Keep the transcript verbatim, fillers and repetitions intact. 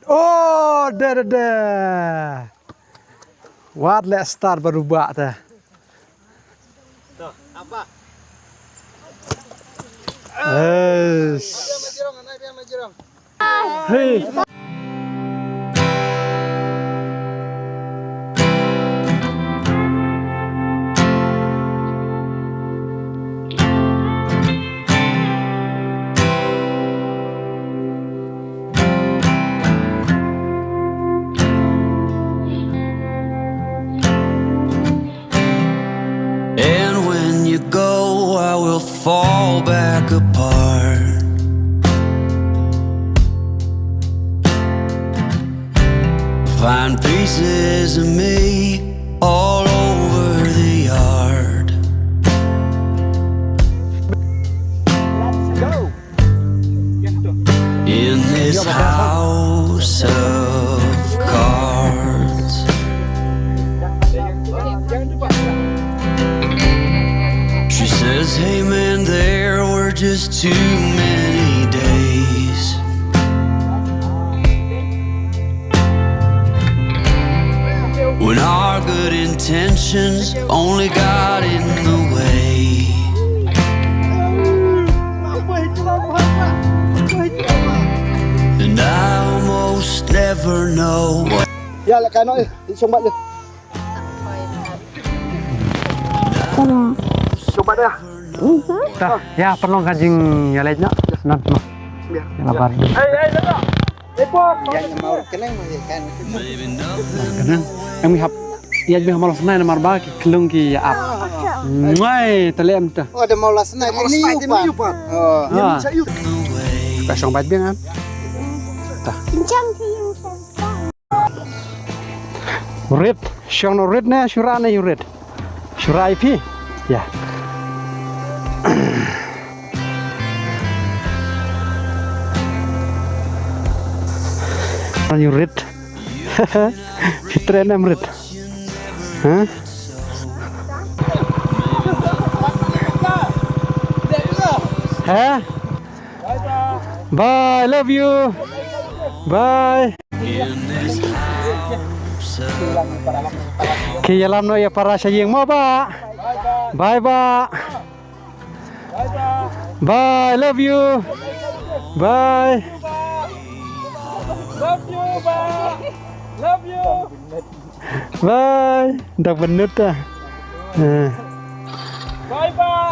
Oh, de, de, de. Wat leh start baru ba te. Eish. Hey. And when you go, I will fall back apart. Find pieces of me all over the yard. In this house of cards. She says, "Hey man, there were just too many days when our good intentions only got in the way. And I almost never know what." Ïa, la ka no, eh, song bat. Song bat ïa. Ta, ïa, pynlong ka jingïaleit noh. Nan ma. Ïa. Ïa la bar. Hey, hey, hey, hey. Ïa, ïa, mau kenang, mau ïa kan. Kenang. Em hap. Ïa, bi hamal snai namar ba ki klung ki ïa ap. Ngai, tele em ta. Oh, da mau la snai, ini upat. Oh. Ah. Ka song bat biang am. Ta. Rit, shong no rit ne, shura ne yu rit. Shura ipi. Ya. Yu rit. Pitre ne rit. Hah? Hah? Bye, love you. Bye. Ki ïalam noh ïa para sha ïing mo ba. Bye ba. Bye, love you. Bye. Love you, ba. Love you. Bye. Dak benut ta. Eh. Bye bye.